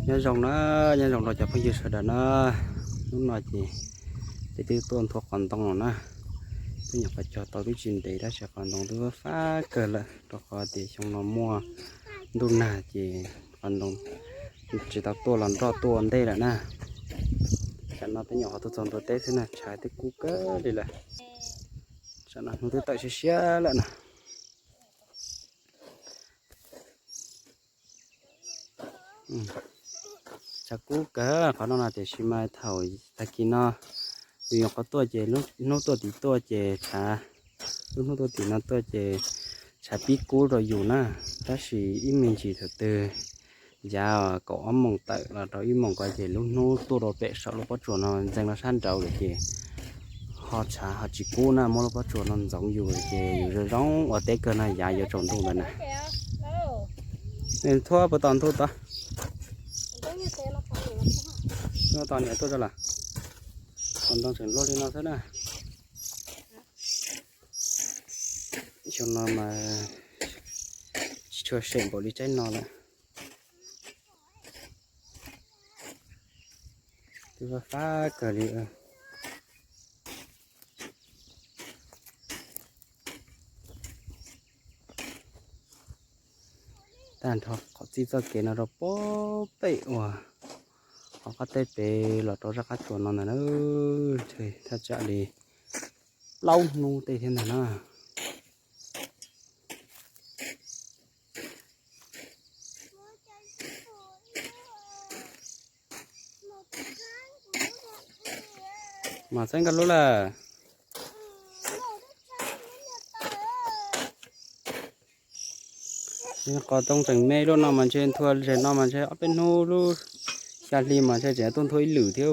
Nyob zoo na, nyob zoo rau cov phooj ywg sawv daws na. Hnub no ces peb twb tuaj nthua qos ntoo los na. Twb nyuam qhuav cog tau twb tsis ntev tab sis qos ntoo twb fab fab kawg lawm rau qhov tias xyoo no muaj ntuj nag ces qos ntoo tsis tau tuaj los nroj tuaj ua ntej lawm na. Tsam no peb nyuam qhuav tuaj txog ntua teb xwb na, tshav twb kub kawg li lawm. Tsam no hnub twb tawm siab siab lawm na. Tshav kub kawg qhov no no tiam sis mas thaum tag kis no yus nyuam qhuav tuaj ces lub hnub tuaj tim tuaj ces tshav, lub hnub tuaj tim no tuaj ces tshav pib kub rau yus na. Tab sis ib me ntsis thaum twg yav kaum ob moos tawm los rau ib moos ko ces lub hnub tuaj rau pem saum lub pob tsuas no ntxees los sab nraud lawm ces ho tshav ho tsis kub na, muab lub pob tsuas no ntxoov yus ces yus zoo zoo ua teb kawg no yav yuav tsaus ntuj ntawd na. Nws thuab puas tom ntug tod? Ntug tom niam tuaj tso las. Qos ntoo tseem luaj li no xwb na. Xyoo no mas tsis tshua sem npaum li tsaib no lawm. Twb fab fab kawg li. Tag nrho qhov txij txoj kev no rau pem uas qhov qab teb pem los rau zaj qab tsuas no ntag na, ntshe thaj tsam li plaub hnub tej thiab ntag na. Mas txeeb koj lub lawm. Qos ntoo tseem me luaj no mas ntshe nthua zem no mas ntshe ob peb hnub lub xya hli mas ntshe tseem tuaj nthua ib lwm thiab.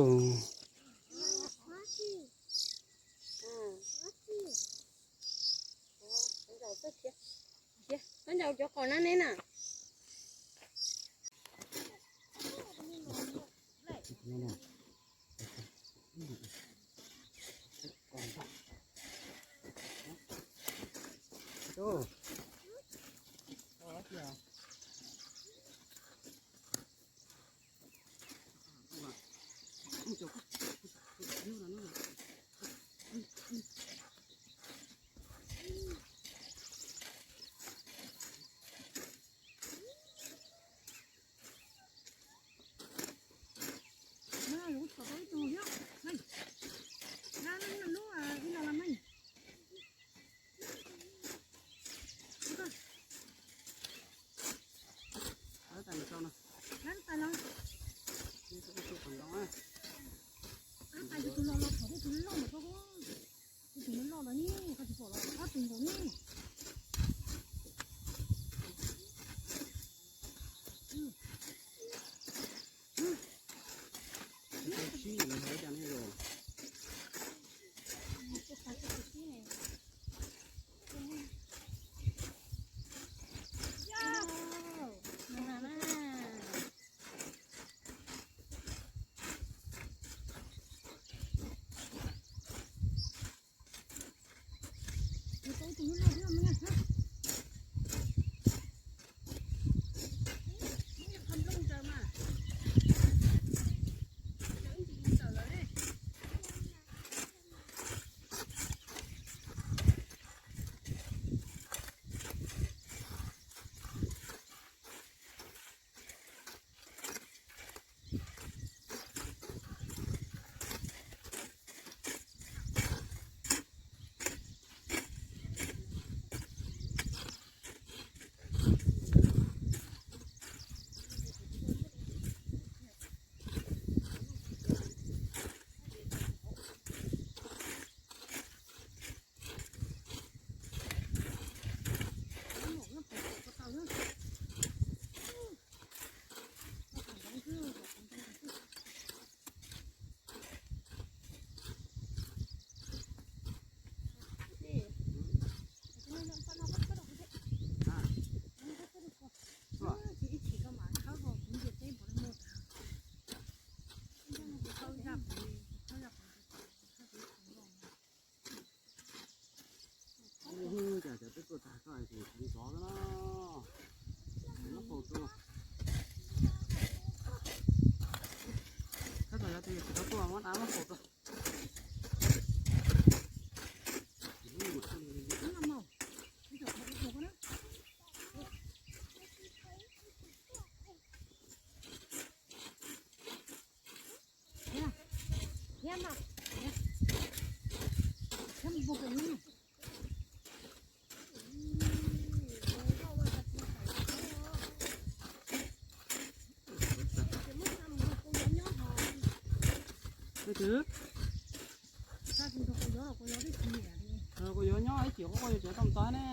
Kuv yuav nyob ib chim, kuv yuav tsev tau tod ne.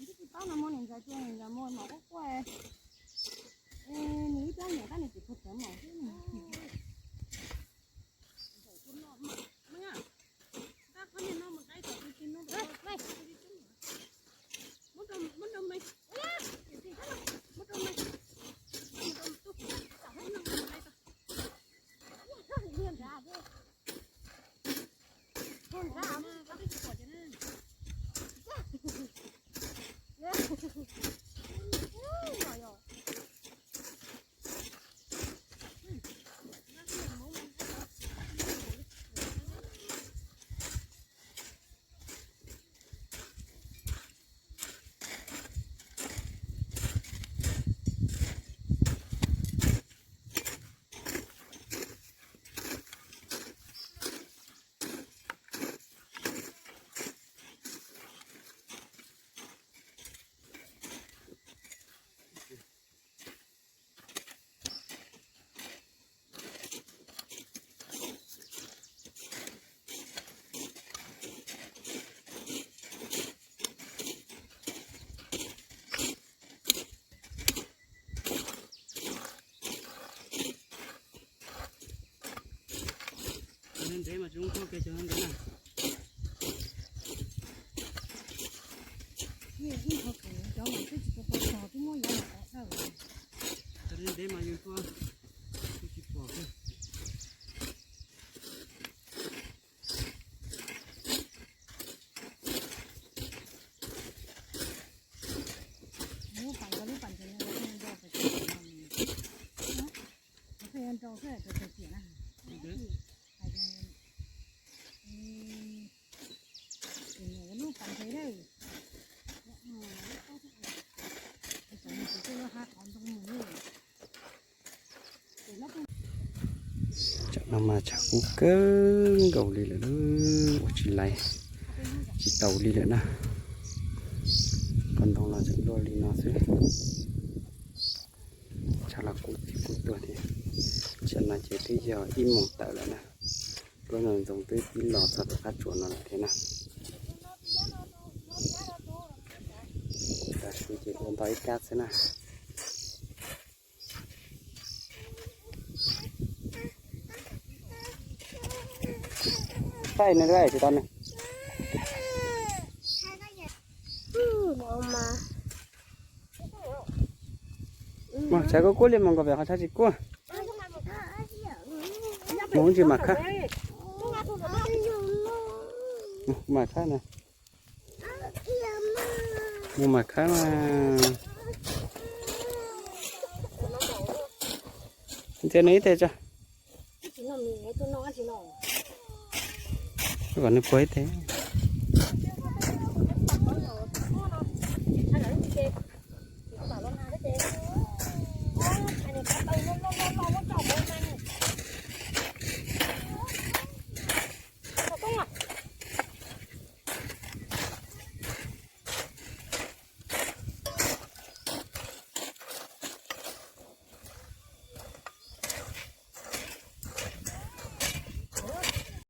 Twb tsis paub no muaj niam ntxawm tuaj, niam ntxawm muaj mov quaj quaj. Nws ib rab niam tab nws tsis tau tawv mom xwb. Cov ntev mas tsis zoo kho kiag cov ntev na. Cov ntev mas yus tua tsis pom kiag. Tsam no mas tshav kub kawg nkaus li lawm, ua tsis laiv, tsis taus li lawm na. Qhov ntoo los tseem luaj li no xwb. Tshav los kub txij kub tuag thiab. Tsam no ces twb yog ib moos tawm lawm na. Lub no ntxoov twb pib los txog tom qab tsuas no lawm thiab na. Tam sim ces ua nto ib kab xwb na. Saib no tsis tau ne. Mas tshav kuj kuaj li mas nkauj pem qhov tshav tsis kuaj. Mus tsis mam khab. Mam khab na. Mus mam khab mas. Ntxias nws ib teg tso. Kom nws puag ib teg.